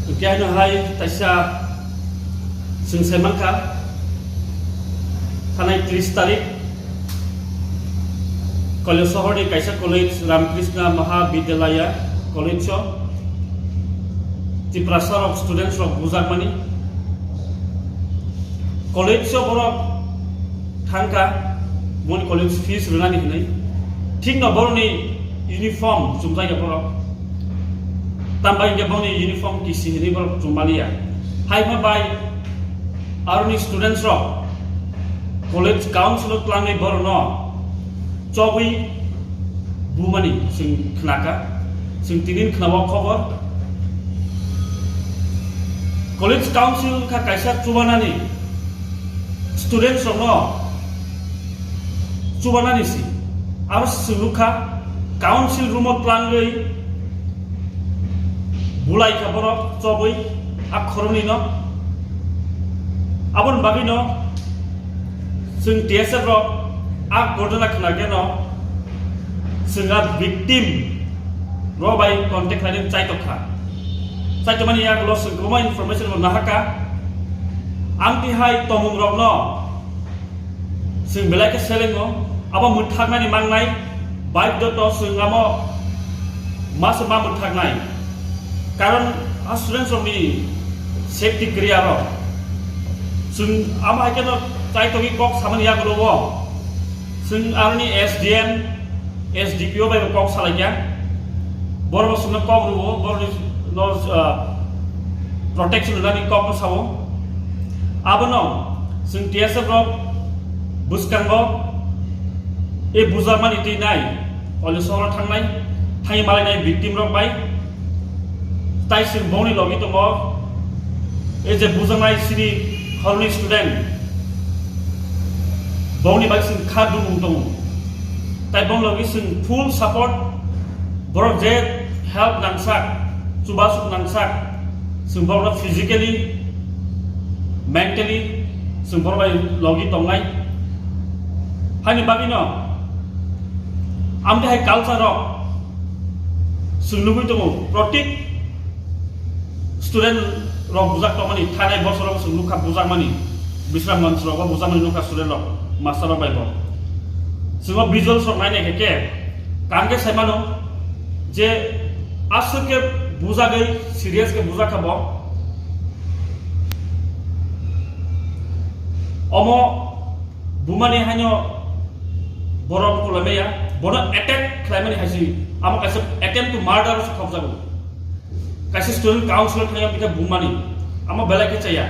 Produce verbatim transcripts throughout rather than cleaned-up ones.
Hwnkhe haino hai taisa chwng sai mankha, thanai tris tarik Kailasohorni kaisa college, Ramakrishna Mahavidyalaya college-o Tiprasa rok, students rok bujakmani. College-o borok thangkha, boni college fees rwnani hwnwi. Thikno borokni uniform chumjakya borok. Tambai hwnkhe boni uniform kisi hwnwi borok chumbaliya. Haima bai aroni students rok college council-o twlangwi borokno chobwi bumani chwng khnakha, chwng tinin khnao khobor. College council kha kaisa chubanani, students rokno chubanani si. Aro chwng nukha council room-o twlangwi bulai kha borok chobwi a khoroknwino. Aboni bagwino chwng T S F rok a ghotona khna khe no chwng a victim rok bai contact khlainani chaitok kha. Chaitokmani yagulo chwng kwbangma information bo nahakha. Amtwi hai tongmung rokno chwng belai khe selengo, abo mwthaknani mangnai, bike joto chwng amo masa ma mwthaknai. Karon a students rokni safety kwrwi aro. Chwng amo hai kheno chaitokgwi kok samani yagulo o. Chwng aroni S D M, S D P O bai bo kok salaikha. Borok bo chwngno kok rwo, borokni no, ah, protection rwnani kokno sao. Abono chwng T S F rok bwskango e bujakmani twi nai, Kailasohoro thangnai, thangwi malainai victim rok bai. Tai chwng bongni logi tongo, e je bujaknai chini horni student, bongni bai chwng kha dumung tongo. Tai bong logi chwng full support, borok je help nangsak, chubasuk nangsak, chwng borokno physically, mentally chwng borok bai logi tongnai. Haini bagwino amtwi hai culture rok chwng nugwi tongo, protik student rok bujak tongmani, thanai bosor rok chwng nukha bujakmani, Bishramganj rogo bujakmani nukha student rok, master rok bai bo. Chwng o visuals rok nainai khe khe, kaham khe sai mano je aswk khe bujagwi serious khe bujak kha bo. Omo bumani haino borok kulai maya, bono attack khlaimani hai se, amo kaisa attempt to murder se khokjago. Kaisa student council thangya bikha bumani, amo belai khe chaya.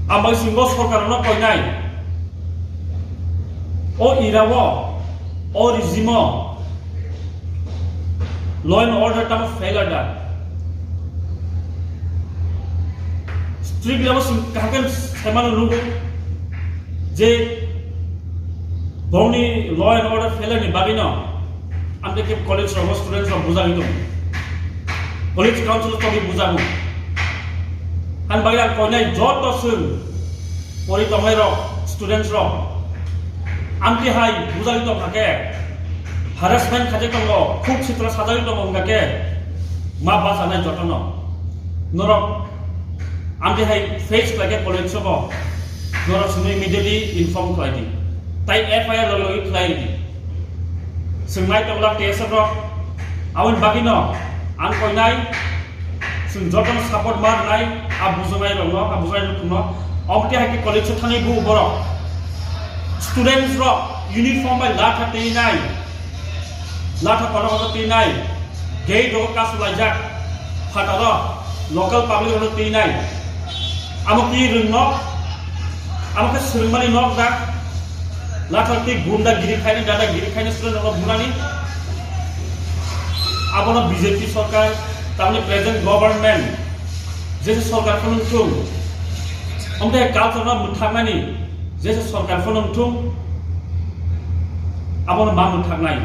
Amo singo sorkar no koinai. O ira o, o regime o, law and order tamo failure da. Strictly abo sing kaham khe saimano lugo je bongni law and order failure ni bagwino amtwi khe college rogo students rok bujagwi tongo, college council tongwi bujago. Ani bagwi ang koinai joto chwng pori tongnai rok, students rok, amtwi hai bujagwi tongkha khe, harassment khaijak tongo, khuk sitra sajagwi tongo wngkha khe, ma bachanai jotono. Norok amtwi hai face khlai khe college o bo, norok chwngno immediately inform khlai di. Tai F I R logi logi khlai di. Chwng nai tongla T S F rok, aboni bagwino ang koinai chwng jotono support ma rwnai, a bujaknai rokno, a bujaknai rokno. Omo tei hai khe college o thangwi bu borok students rok uniform bai latha twi nai, latha kono kono twi nai, gate rogo kasu laijak, phataro local public rokno twi nai. Amo ki rwngno, amo khe swrwngmani nok da. Lathar twi gunda giri khaini, dada giri khaini student rokno bunani. Abono B J P sorkar, tamni present government, jesa sorkar phano wngthung. Omo khe culture no mwthaknani, jesa sorkar phano wngthung. Abono ma mwthaknai.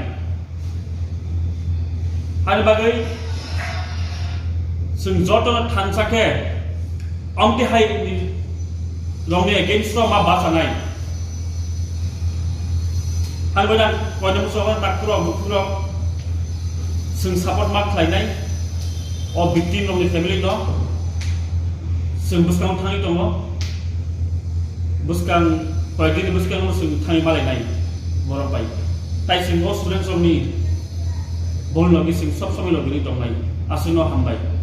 Ani bagwi chwng jotono thansa khe, amtwi hai rokni against o ma bachanai. Ani bagwi ang koinai muchungo tak phuru buphuru chwng support ma khlainai. O victim rokni family no chwng bwskango thangwi tongo. Bwskang, koyekdini bwskango chwng thangwi malainai borok bai. Tai chwng o students rokni bol logi chwng sob somoi logi tongnai. Aswkno hambai.